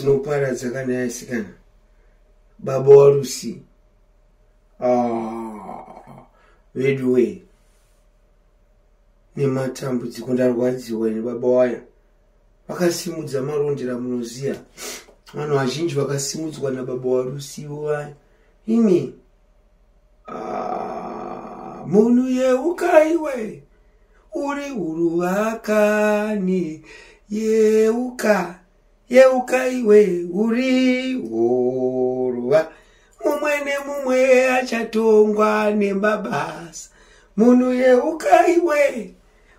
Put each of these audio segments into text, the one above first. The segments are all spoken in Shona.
Nedzinoparadza kana yasikana baba waRusi. Ah, veduwe, nematambudziko, ndarwadziwa ini. Baba waya vakasimudza Marondera. Munoziva vanhu vazhinji vakasimudzwa nababa waRusivo vaya imi. Ah, munhu yeukaiwe uri uruvakani, yeuka, yeukaiwe uri huruva. Mumwe nemumwe achatongwa nemabasa. Munhu yeukaiwe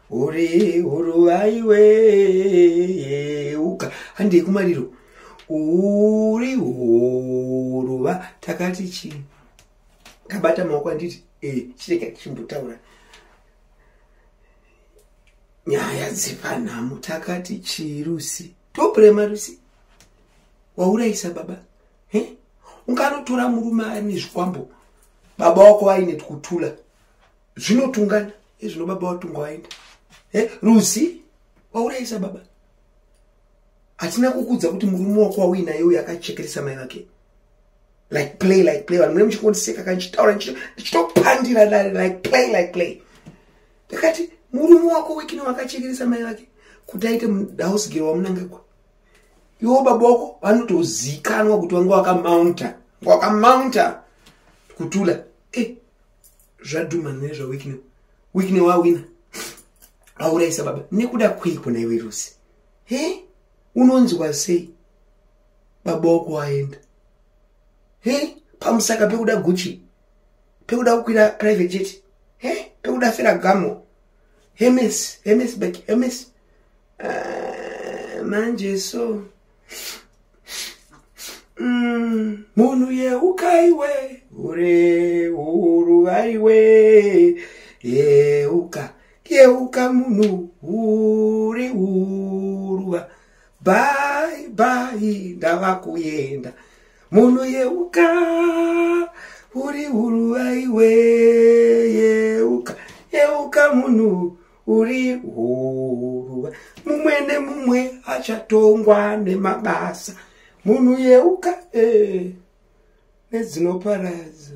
uri huruvaiwe, yeuka. Handei kumariro. Uri huruva. Takati chii? Kabata maoko anditi chirega tichimbotaura nyaya dzepanhamo. Takati chii, Rusi? Toprema Rusi, waurayisa baba. Unganotora murume ane zvikwambo, baba wako vaine kutula zvinotungana ezvino. Baba watunga waenda. Rusi, waurayisa baba. Hatina kukudza kuti murume wako wauinaye uyo akachekeresa mai vake like play, like play. Vanhu mune muchingondiseka kana ndichitaura, ndichitopandira dare like play, like play. Ndakati murume wako wekino wakachekeresa mai vake kuti aite house girl waMnangagwa. Iwo baba wako vanotozikanwa kuti vanga vakamaunta, vakamaunta kutula. Zvadhuma nezvaWicknell. Wicknell wawina, aurayisa baba nekuda kweiko naiwe Rusi? He, unonzwa sei baba wako waenda? He, pamusaka pekuda Gucci, pekuda kukwira private jet, he, pekuda Ferragamo, Hermes, Hermes bag, Hermes. Manje so munhu yeukaiwe ure uruvaiwe, yeuka, yeuka munhu uri uruva. Bye bye, ndava kuenda. Munhu yeuka uri uruvaiwe, yeuka, yeuka munhu uri huruva. Mumwe nemumwe achatongwa nemabasa. Munhu yeuka nedzinoparadza.